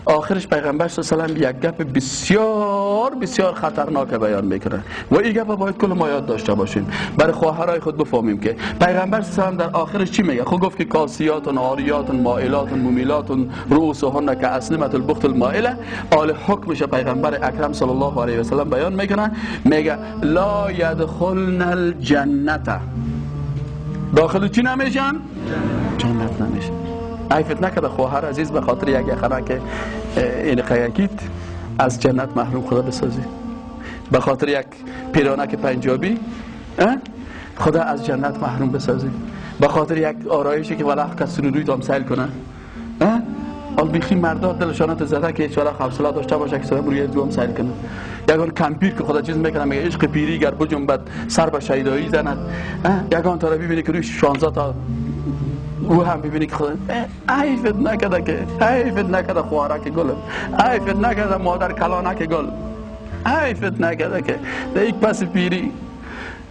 آخرش پیغمبر صلی الله علیه و سلم یک گپ بسیار بسیار خطرناک بیان میکنه و این گپ باید کل ما یاد داشته باشیم، برای خواهرای خود بفهمیم که پیغمبر صلی الله علیه و سلم در آخرش چی میگه؟ خب گفت که کاسیات عاریات مائلات ممیلات رؤوسهن کاسنمة البخت المائله. آل حکمش پیغمبر اکرم صلی الله علیه و سلم بیان میکنه، میگه لا یدخلن الجنه. داخل چی نمیشن؟ جنت نمیشن. عیفت نکرده خواهر عزیز به خاطر یک یخنه که این قیکیت از جنت محروم خدا بسازی، به خاطر یک پیرانک پنجابی خدا از جنت محروم بسازی، به خاطر یک آرایشی که ولی کس روی تام سیل کنه. آل بیخی مردا دلشانت زده که هیچ وقت حوصله داشته باشه که سر روی دوم سیل کنه. یگان کمپیر که خدا چیز میکنه، میگه عشق پیری گر بجنبد سر به شیدایی زند. یگان تا رو ببینی که روی 16 تا او هم ببینی که خدا عیفت نکرده، که عیفت نکرده خواهرک گل، عیفت نکرده مادر کلانک گل، عیفت نکرده که در یک پس پیری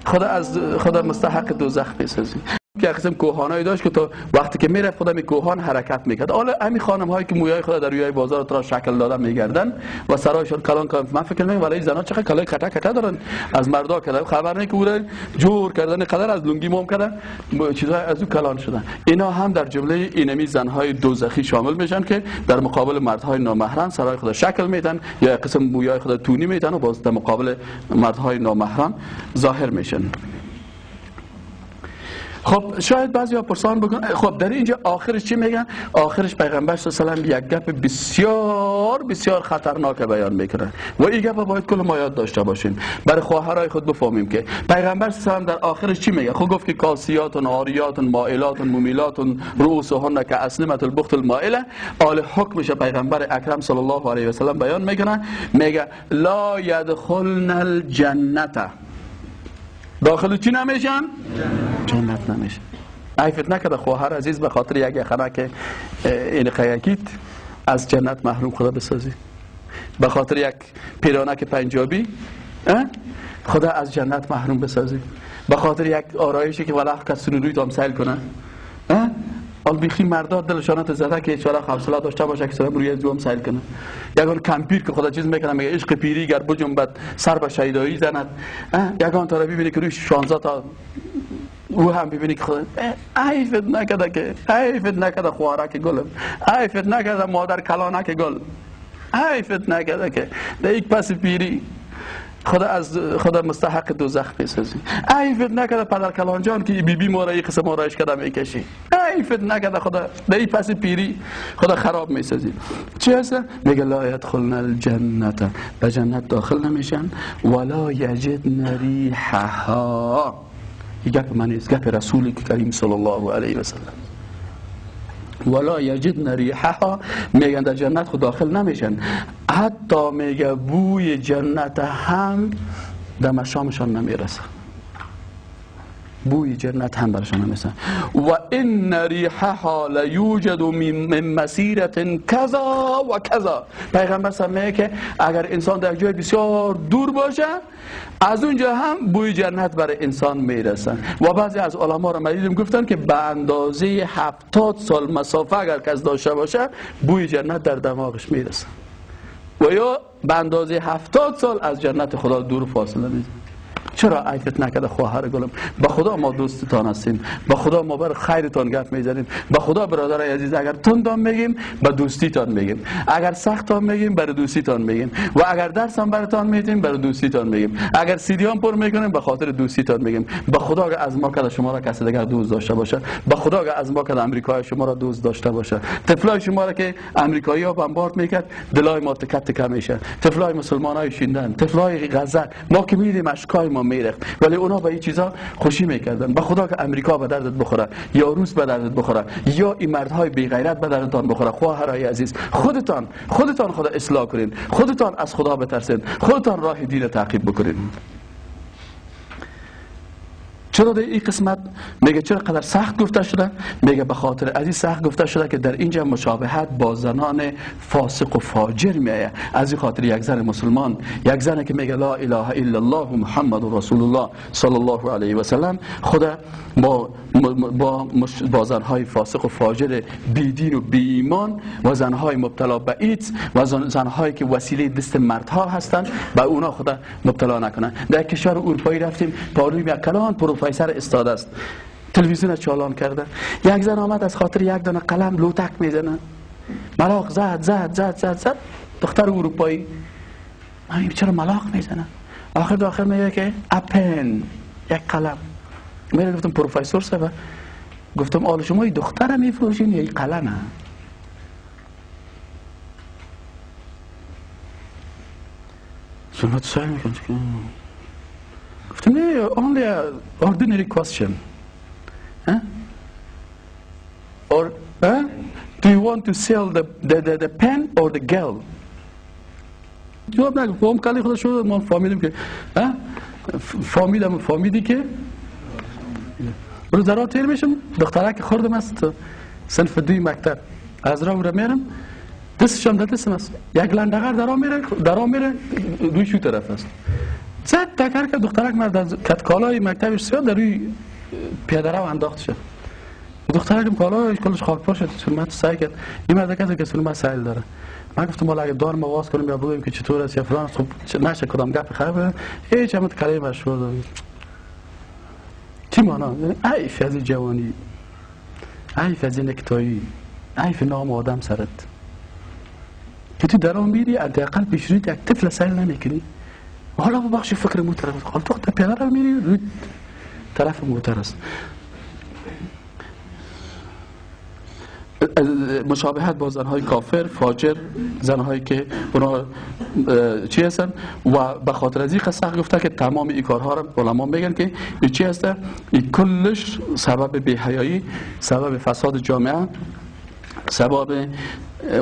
خدا از خدا مستحق دوزخ بسازی. که قسم کوهانایی داشت که تا وقتی که میرفت خدا می کوهان حرکت میکرد. حالا همین خانم هایی که مویای خدا در روی بازار ترا شکل دادن میگردن و سرایشون کلان کلان، من فکر میکنم ولی زنا چقدر کلای کتا کتا دارن از مردا کردن، خبر نه که اون جور کردن قدر از لنگی موم کردن چیزای از او کلان شدن. اینا هم در جمله اینمی زنهای دوزخی شامل میشن که در مقابل مردهای نامحرم سرای خدا شکل میدن یا قسم مویای خدا تونی میدن و باز در مقابل مردهای نامحرم ظاهر میشن. خب شاید بعضی ها پرسان بکنن خب در اینجا آخرش چی میگن؟ آخرش پیغمبر صلی الله علیه و سلم یک گپ بسیار بسیار خطرناک بیان میکنه و این گپ باید کل ما یاد داشته باشیم، برای خواهرای خود بفهمیم که پیغمبر صلی الله علیه و سلم در آخرش چی میگه؟ خب گفت که کاسیات عاریات مائلات ممیلات رؤوسهن کاسنمة البخت المائله. آل حکمش پیغمبر اکرم صلی الله علیه و سلم بیان میکنه، میگه لا یدخلن الجنه. داخل چی نمیشن؟ جنت نمیشن. عیفت نکرده خواهر عزیز به خاطر یک یخنه که این قیکیت از جنت محروم خدا بسازی، به خاطر یک پیرانک پنجابی خدا از جنت محروم بسازی، به خاطر یک آرایشی که ولی کس روی تام سیل کنه. آل بیخی مردا دلشانت زده که هیچ وقت حوصله داشته باشه که سر روی دوم سیل کنه. یگان کمپیر که خدا چیز میکنه، میگه عشق پیری گر بجنبد سر به شیدایی زند. یگان تا رو ببینی که روی 16 تا او هم ببینی که خدا عیفت نکرده، که عیفت نکرده خواهرک گل، عیفت نکرده مادر کلانک گل، عیفت نکرده که در یک پس پیری خدا از خدا مستحق دوزخ بسازی. عیفت نکرده پدر کلان جان که بی بی ما را یک قسم آرایش کرده میکشی. عیفت نکرده خدا در این پس پیری خدا خراب میسازی. چی هست؟ میگه لا یدخلن الجنه، به جنت داخل نمیشن، ولا یجدن ریحها. این گپ من نیست، گپ رسول کریم صلی الله علیه و سلم. ولا یجدن ریحها، میگن در جنت خود داخل نمیشن، حتی میگه بوی جنت هم در مشامشان نمیرسه، بوی جنت هم برشان نمیرسه. و ان ریحها لیوجد من مسیرة کذا و کذا. پیغمبر صلی الله علیه و میگه که اگر انسان در جای بسیار دور باشه از اونجا هم بوی جنت برای انسان میرسه. و بعضی از علما را مدیدم گفتن که به اندازه 70 سال مسافه اگر کس داشته باشه بوی جنت در دماغش میرسه، و یا به اندازه 70 سال از جنت خدا دور فاصله میزنه. چرا عیفت نکرده خواهر گلم؟ به خدا ما دوستتان هستیم، به خدا ما بر خیرتان گپ میزنیم، به خدا برادر عزیز اگر تندان میگیم به دوستیتان میگیم، اگر سختان میگیم بر دوستیتان میگیم، و اگر درسم براتان میدیم بر دوستیتان میگیم، اگر سیدیان پر میکنیم به خاطر دوستیتان میگیم. به خدا اگر از ما کده شما را کسی دیگر دوست داشته باشه، به خدا اگر از ما کده امریکای شما را دوست داشته باشه، طفلای شما را که امریکایی ها بمبارد میکرد دلای ما تکه تکه میشه، طفلای مسلمانای شیندن، طفلای غزه ما که میدیم اشکای ما میرخت، ولی اونا با این چیزا خوشی میکردن. به خدا که امریکا به دردت بخوره یا روس به دردت بخوره یا این مردهای بی غیرت به دردتان بخوره، خواهرای عزیز خودتان خدا اصلاح کنین، خودتان از خدا بترسین، خودتان راه دین تعقیب بکنین. چرا در این قسمت میگه چرا قدر سخت گفته شده؟ میگه به خاطر از این سخت گفته شده که در اینجا مشابهت با زنان فاسق و فاجر میآید. از این خاطر یک زن مسلمان، یک زن که میگه لا اله الا الله محمد رسول الله صلی الله علیه و سلم، خدا با زنهای فاسق و فاجر بی دین و بی ایمان و زنهای مبتلا به ایدز و زنهایی که وسیله دست مردها هستند، به اونا خدا مبتلا نکنه. در کشور اروپایی رفتیم، پاروی یک کلان پروفسور استاد است، تلویزیون چالان کرده، یک زن آمد از خاطر یک دانه قلم لوتک میزنه، ملاق زد زد زد زد زد. دختر اروپایی، من چرا ملاق میزنه؟ آخر داخل میگه که a pen، یک قلم. میره گفتم پروفسور صاحب، گفتم آل شما این دختر میفروشین یا این قلمه؟ شما سوال میکنید. گفتم نه، only a ordinary question. Huh? Or do you want to sell the pen or the girl? جواب نگفت. هم کلی خودش شد، ما فهمیدیم که فهمیدم، فهمیدی که روز درا تیر میشم، دخترک خوردم است صنف دوی مکتب، از راه رو میرم، دستشم در دستم است، یک لندغر درا میره روی شو طرف است، زد تکر که دخترک مرد از کالای مکتبش سیاه در روی پیاده رو انداخت شد. دخترکم کالایش کلش خاک پاش شد، سرمت سعی کرد. این مرد کسی که سرمت سعی داره. من گفتم والا اگه دار ما واز کنیم یا بگویم که چطور است یا فلان، خب نشه کدام گپ خراب، هیچ هم کلمه مشهور داره. چی معنا؟ عیف از جوانی، عیف از نکتایی، عیف نام آدم سرت که تو درام میری حداقل پیش رویت یک طفل سیل نمیکنی. حالا ببخش فکر موتر است، حالا تو پیاده رو میری روی طرف موتر است. مشابهت با زنهای کافر فاجر، زنهایی که اونا چی هستن، و به خاطر از این قصه گفته که تمام این کارها را علما میگن که این چی هسته، این کلش سبب بی‌حیایی، سبب فساد جامعه، سبب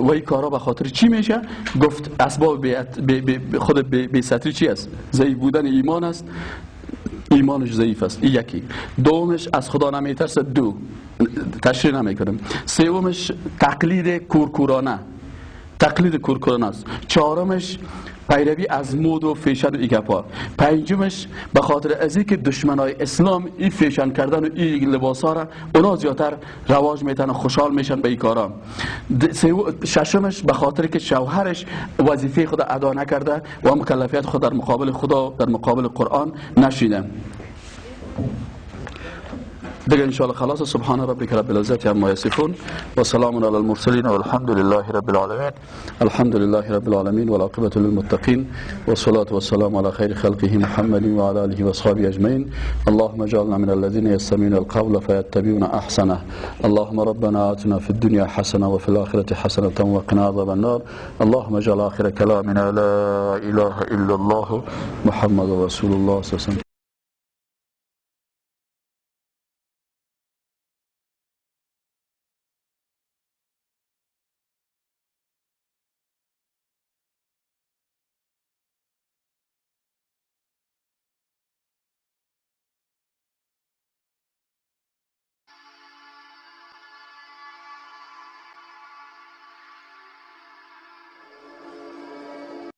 و این کارها به خاطر چی میشه؟ گفت اسباب خود بی ستری چی است؟ ضعیف بودن ایمان است، ایمانش ضعیف است، این یکی. دومش از خدا نمیترسه، دو تشریح نمیکنم. سومش تقلید کورکورانه، تقلید کورکورانه است. چهارمش پیروی از مد و فیشن و ایگپا. پنجمش به خاطر از اینکه دشمنای اسلام این فیشن کردن و این لباسا را اونا زیادتر رواج میتن و خوشحال میشن به این کارا. ششمش به خاطر که شوهرش وظیفه خود ادا نکرده و مکلفیت خود در مقابل خدا در مقابل قرآن نشیده. دیگه انشاءالله خلاص. سبحان ربك رب العزة عما يصفون وسلام على المرسلين والحمد لله رب العالمين. الحمد لله رب العالمين والعاقبة للمتقين والصلاة والسلام على خير خلقه محمد وعلى آله وأصحابه أجمعين. اللهم اجعلنا من الذين يستمعون القول فيتبعون أحسنه. اللهم ربنا آتنا في الدنيا حسنة وفي الآخرة حسنة وقنا عذاب النار. اللهم اجعل آخر كلامنا لا إله إلا الله محمد رسول الله صلى الله عليه وسلم.